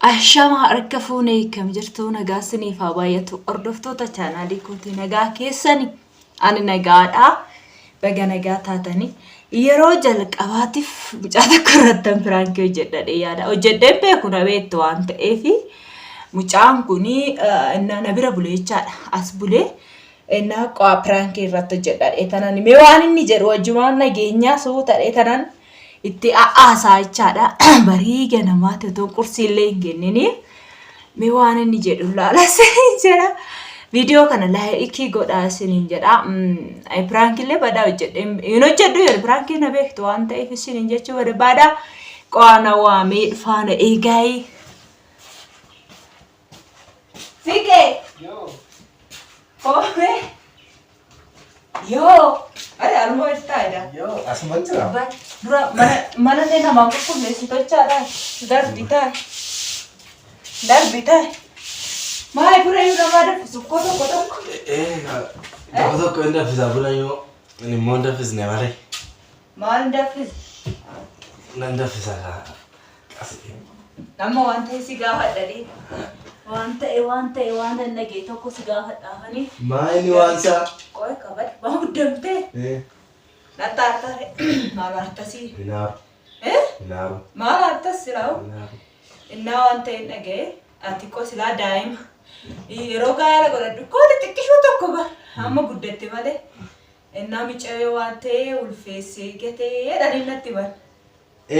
Ashama harka fuune kam jirtu nagaa siniif haa baay'atu hordoftoota chaanaalii kootii nagaa keessani ani nagaadha baga nagaa taatanii yeroo jalqabaatiif mucaa tokko irrattan piraankii hojjedhadhe yaada hojjedheen beeku na beektu waan ta'eef mucaan kun na bira bulee jechaadha as bulee innaa qo'aa piraankii irratti hojjedhadhe tanan mee waan inni jedhu wajjumaan nageenyaa suutadhe tanan itti a'aasaa jechaadha. Barii ganamaatti otoo qursii illee hin kennini mee waan inni jedhu laala isiniin jedha. Viidiyoo kana laayikii godhaa isiniin jedha. Piraankii illee badaa hojjedhe hin hojjedhu jedhu piraankii na beektu waan ta'eef isiniin jechuu barbaada. Qo'aana waamee faana eegaayii. Fiqee! Yoo. Koomee! Yoo! Are almoo irtaa eda. Yoo asuma jira. Dura mana mana illee namaa qulqulleessu tochaadha. Darbi taa'e. Darbi taa'e. Maal buna yoo namaa danfisu koo tokko tokko. Eh, tokko tokko hin danfisa buna yoo inni immoo hin danfisne malee. Maal hin danfisu? Nan danfisa kaa. Amma waan ta'e si gaafadha dhee. Waan ta'e waan ta'e waan dandagee tokko si gaafadhaafanii. Maa inni waan isaa? Qoy kabad waan guddamtee. Eh, Natti aartare maal aartasii? Hin aaru. Eh? Hin aaru. Maal aartas silaa'u? Hin aaru. Innaa waan ta'e hin dhaga'e ati koo silaa daa'ima. Yeroo gaa'ela godhadhu koo xixiqqishuu tokko bar amma guddatte malee. Innaa micayoo waan ta'e ulfeessee gatee jedhanii natti bar.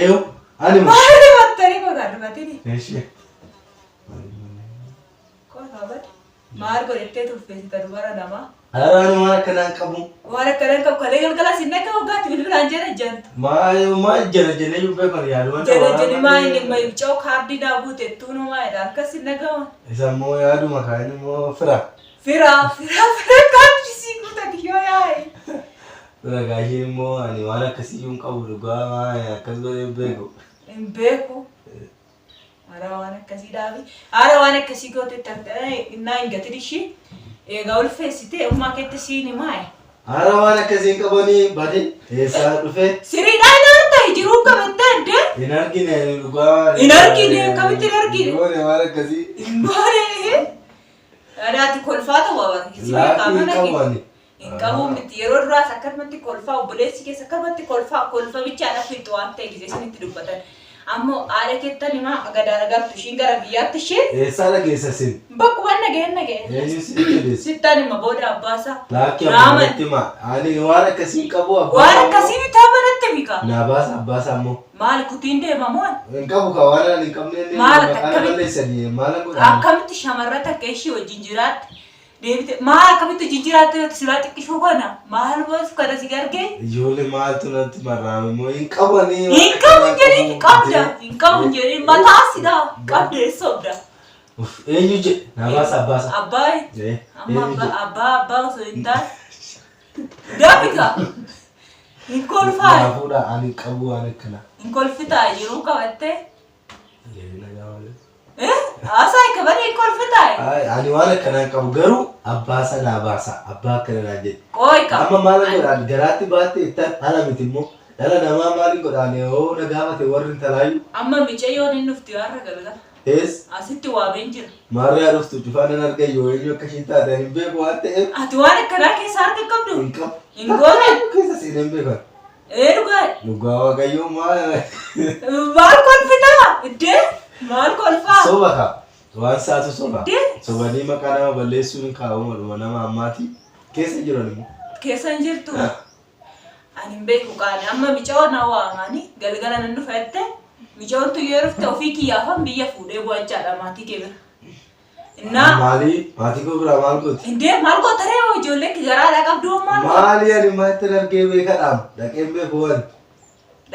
Eeyu ani moo? Maali mattanii koo kan dhufatini? Eshi. Koo kabad. Maal godhettee tulfeessita dubara namaa? Ara ani waan akkanaa hin qabu. Waan akkanaa hin qabu kalee galgala sin dhaqqa waggaatti bilbilaan jala jantu. Maal maal jala jala iyyuu beekan yaaduma Jala jali maa inni micoo kaardii naa guute tuunuu maa jedha akkas sin dhaga'aman. Isa immoo yaaduma kaan immoo fira. Fira fira fira kaardii sii guutati yoo yaa'e. Fira gaasheen immoo ani waan akkasii iyyuu hin qabu dhugaa waan akkas godhee hin beeku. Hin beeku. Hara waan akkasii dhaabi. Hara waan akkasii goote innaa hin gatin ishii. Egaa ulfeessitee ummaa keetti siin himaa. Hara waan akkasii hin qabanii bade eessaa dhufe Siriidhaa hin arta jiruu qabattee addee. hin argine ani dhugaa. Hin argine, akkamitti hin argine? Goone waan akkasii. Hin goone. Adaati kolfaa ta'u bara. Si beekaa Laafii hin mana qabu kee. ani. Hin qabu miti. Yeroo duraas akkanumatti kolfaa obboleessi keessa akkanumatti kolfaa kolfa bichaadha fixu waan ta'e gisee isinitti dubbatan. Ammoo haadha keettan himaa gadaara galtu ishiin gara biyyaatti isheen Eessaa dhageessa sin? bakkuma naga'een naga'een. Eenyu sitti odeesse? Sittan hima booda abbaasaa. Laakki Raaman. abbaa hima. Ani waan akkasii hin qabu abbaa. Waan akkasii bitaa manatti mika. Naa baasa abbaasaa immoo. Maal kutiin deema moo? Hin qabu ka waan ani hin qabne inni Maal maqaa na akkamitti- balleessanii maal godhan? Akkamitti shamarra takka ishii wajjin jiraatte Deebite maal akkamitti hojii jiraatte yoo silaa xiqqishuu kana maal boos kana si gargee Ijoollee maaltu natti marraame immoo hin qabanii. hin qabu hin jedhin qabda hin qabu hin jedhin mataa sidaa qabda hin sobda. Uff, Eenyu jedhe? Naa baasa abbaa isaa. Abbaa Eh, amma eenyu abbaa jedhe? abbaa abbaa osoo hin taane daafika hin kolfaa Naa fuudha ani hin qabu waan akkanaa. hin kolfitaa yeroo qabattee. Haasaa akka badee kolfitaa. Ay, ani waan akkanaa hin qabu garuu abbaa sanaa baasa abbaa akkana naan jedhe. Qooyi qaba. Amma maal godhaan garaatti baatte ittan dhala miti immoo dhala namaa maal godhaan yoo na gaafate warri intalaayyuu. Amma micayyoon hin dhufti har'a galgala. Ees Asitti waameen jira. maarree haa dhuftu cufaa nan arga yoo eenyu akka ishiin taate ani hin beeku waan ta'eef Ati waan akkanaa keessa harka hin qabdu. hin qabu. Hin goone. Keessa seenee hin beekan. Ee dhugaa. Dhugaa waaqayyoo maal Maal kolfitaa? Iddee maal kolfaa? soba kaa waan saatu soba. Iddee Sobanii maqaa nama balleessuun hin kaa'u dhuma nama ammaati. Keessa jiran immoo. keessa hin jirtu. Ani hin beeku qaani. Amma mica'oo na waamani galgala nan dhufa jette mica'oon tun yoo dhufte ofii kiyyaafan biyya fuudhee bu'achaadha maatii kee bira. Innaa Maalii maatii koo biraa maal gooti? Indee maal goota ree hoo ijoollee kee garaadhaa qabdu hoo maal goota? Maalii ani maattin argee beekadhaam dhaqeen beeku waan.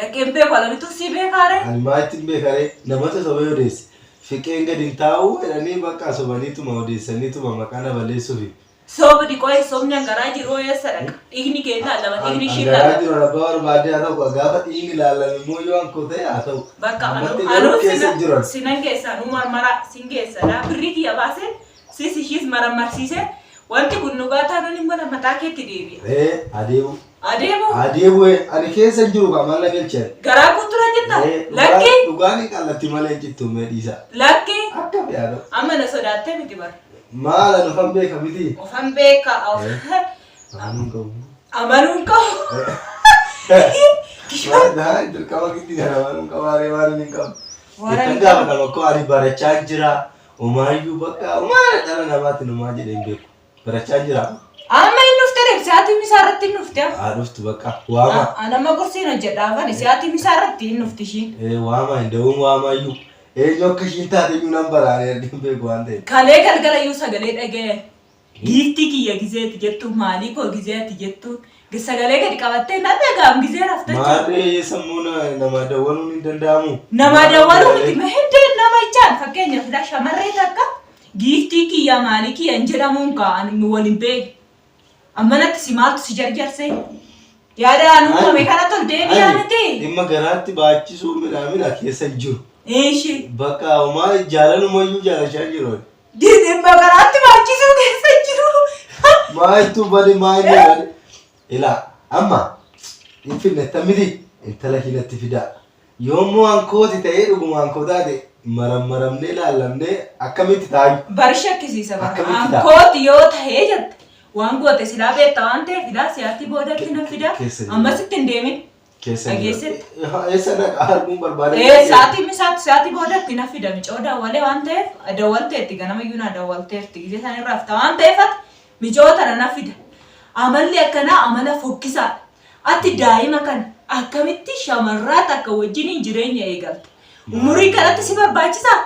Dhaqeen beeku alamitu sii beekaa ree? Ani maattin beekaree namatu sobee odeesse. Fiqeen gadi hin taa'u jedhanii bakka sobaniituma odeessaniituma maqaa na balleessuufi. Sobni qoy sobni hangaraa jiru hoo eessa dhaqa? Dhiigni kee ilaalama dhiigni ishii Hangaraa ilaalama. jiru abbaa barbaadee haa ta'u gaafa dhiigni ilaalame immoo yoo hankoo ta'e haa ta'u. Bakka Ammatti anuu garuu anuu keessa sina hin jiran. sinan geessa anuu marmaraa sin geessadha birrii kiyya baasee sis ishiis maramarsiisee wanti kun dhugaa taanaan hin mana mataa keetti deebi'a. Ee adeemu. Adeemu Adeemu ani keessa hin jiru kaa maal na galchan. garaa guutuu na jirta Ee, dhugaan lakki dhugaan hin qallatti malee hin cittu mee dhiisa. lakki. Akka fe'aa Amma na sodaattee miti bara. Maal ani ofan beeka miti. Ofan beeka. Amanuun qabu. Amanuun qabu. Maal dirqama giddi kana amanuun qabaaree waan hin qabu. Waan Ittan hin gaafa nama koo ani barachaa jira. Homaayyuu bakka homaa dhala namaatiin homaa jedhee hin beeku. Barachaa jira. Amma hin dhufte reef sa'aatii misaa irratti hin dhufte. Haa dhuftu bakka waama. An amma qursiin hojjedha afan sa'aatii misaa irratti hin dhufti ishiin. Waama hin da'uun waamaayyuu. Eenyu akka ishiin taate iyyuu nan baraaree argee hin beeku waan ta'eef. Kalee galgala iyyuu sagalee dhaga'e. Giiftii kiyya gizeeti jettu maalii koo gizeeti jettu sagalee gadi qabattee nan dhaga'am gizee rafte jechuudha. Maarree sammuu namaa dawwaluun hin danda'amu. Namaa dawwaluu miti hindeen nama jechaan fakkeenyaaf ilaa shamarree takka giiftii kiyya maalii kiyya hin jedhamuun kaa ani wal hin beekne. Ammanatti si maaltu si jarjarsee? Yaada aan uumame kanatti ol deebi'aa miti. Dhimma garaatti baachisuu midhaamina keessa hin jiru. Ishi. Bakka homaa jaalalumayyuu jaalachaa jiru. Dhimma garaatti baachisuu keessa hin jiru. Maaltu bade maal bade. Ilaa amma hin finne miti intala hinatti fidaa. Yommuu hankooti ta'ee dhuguma hankoo taate marammaramnee laallamnee akkamitti taayu? Bari shakkisiisa bara. Akkamitti ta'a? Hankooti yoo tahee jette waan goote silaa beekta waan ta'eef fidaa si'aatti boodatti na fidaa. Keessa jiru. Ammas itti hin deemin. Keessa Dhageessetti. Eessa dhaqa arguun barbaada? Ee sa'aatii misaatti sa'aatii boodatti na fida micoo dawwalee waan ta'eef dawwalteetti ganama iyyuu na dawwalteerti gisee isaan irraa fita waan ta'eef ati micoo tana na fida. Amalli akkanaa amala fokkisaadha. Ati daa'ima kana akkamitti shamarraa takka wajjiniin jireenya eegalta? Umurii kanatti si barbaachisaa?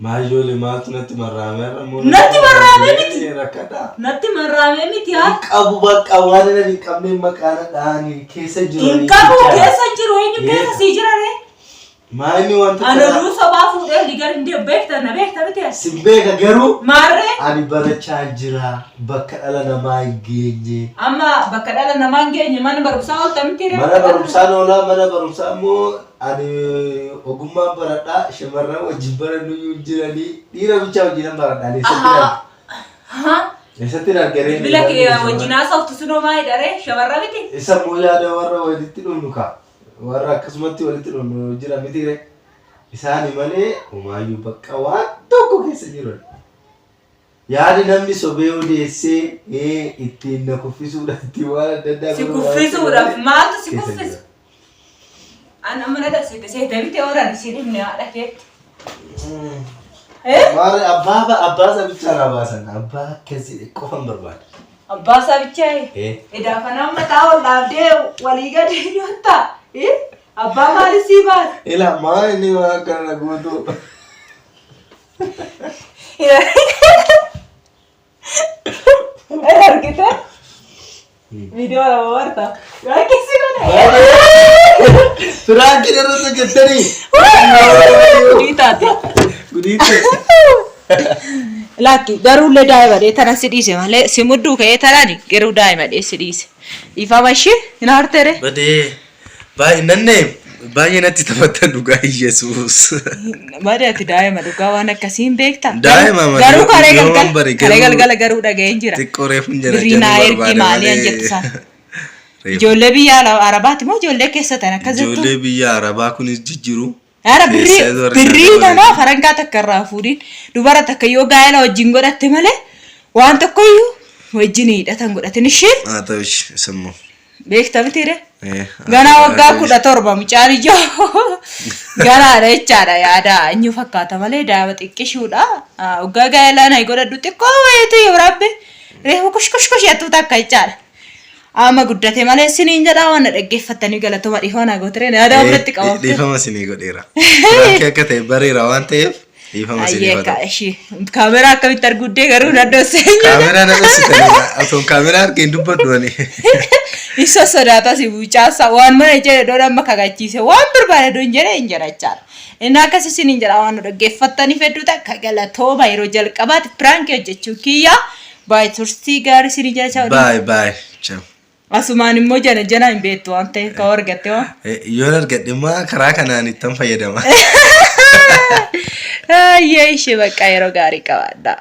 Maal ijoollee maaltu natti marraamee har'a immoo Natti marraamee miti. Rakkadhaa. Natti marraamee miti haa? Hin qabu bakka waan inni hin qabne maqaan dhahanii keessa jiru. Hin qabu keessa jiru eenyu keessa sii jira ree? Maa inni wanta Ani oduu sobaa fuudhee olii gadi hin deemu beekta na beekta miti as. Sin beeka garuu Maarree ani barachaa jira bakka dhala namaa hin geenye. amma bakka dhala namaa hin geenye mana barumsaa oolta miti ree? Mana barumsaan oolaa mana barumsaa immoo ani ogummaan baradhaa shamarran wajjin barannu iyyuu hin jiranii dhiira bichaa wajjinan baradhaa eessatti Ahaa. arga? Ahaa. Eessatti argaree? Bilbila kee wajjin haasoftu sunoo maayidha ree? Shamarra miti? Isa immoo yaada warra walitti dhumnu kaa. Warra akkasumatti walitti dhumnu jira miti ree. Isaani malee homaayyuu bakka waan tokko keessa jiru. Yaada namni sobee odeessee ittiin na kuffisuudhaaf ittiin waan adda addaa Si godhu waan kuffisuudhaaf ta'eef maaltu si keessa kuffisa? jira. An amma na dabsite seete miti ooran isin himne haadha keetti. Eh? Maarree abbaa abbaa sabichaa naa baasan abbaa akkasii qofan barbaada. Abbaa sabichaa Eh. edaa kanaan mataa ol dhaabdee walii gadi nyaata. Eh? Abbaa maali sii baasa? Ilaa maal inni waan akkana na guutuu. Argite? Viidiyoo lama barta. Rakkisi godhe. Firaankiin irratti hojjettanii. Gudii taate. Gudii ta'e. Lakki garuullee daa'ima dhee tana si dhiise malee si mudduu ka'ee tanani garuu daa'ima dhee si dhiise. Dhiifama ishee hin aartere. Badee baay'inanne baay'ee natti taphattan dhugaa Yesuus. Badee ati daa'ima dhugaa waan akkasii hin beekta. Daa'ima malee Garuu karee yoon galgala bare karee garuu galgala garuu dhaga'een jira. Xiqqoo reefuun jala Birrii naa ergi maalii an jettu sana. Ijoollee biyya Arabaati moo ijoollee keessa tan akkas jettu? Ijoollee biyya Arabaa kunis jijjiiru. Ara birrii Keessaa warri birrii nyaata namaa farankaa takka irraa fuudhin dubara takka yoo gaa'ela wajjin godhatte malee waan tokkoyyuu wajjin hidhatan godhatin ishee Haa ta'u ishee sammuu. beekta mitiire. Eh, Ganaa haa waggaa ta'u 17 mucaan ijoo ganaadha jechaadha yaada eenyu fakkaata malee daa'ima xiqqishuudha. Waggaa gaa'elaa na godhadhu xiqqoo wayiitu yoo rabbi reefu kush kush kush jettuu takka jechaadha. Amma guddate malee siniin jedhaa waan na dhaggeeffattanii galatoma dhihoo naa gootireen yaada ofirratti qabamte. Dhiifama isinii godheera. Piraankii akka ta'e bareera waan ta'eef dhiifama isinii Ayyee godha. ka ishii kaameraa akkamitti arguuddee garuu na dhossee Kaameraa na dhossitanii otoo kaameraa argee hin dubbadhu ani. Isa sodaata si bucaasa waan mana jedhe doon amma kakachiise waan barbaade doon jedhe hin jedha jechaadha. Inni akkas isin hin jedha waan nu dhaggeeffattaniif hedduu takka galatooma yeroo jalqabaati piraankii hojjechuu kiyya. Baay'ee turtii gaarii isin hin jedha. Baay baay. Ciao. Asumaan immoo jana jana hin beektu waan ta'eef kan argatte waan. Yoon argadhe immoo karaa kanaan ittan fayyadama. Ayyee ishee bakka yeroo gaarii qabaadha.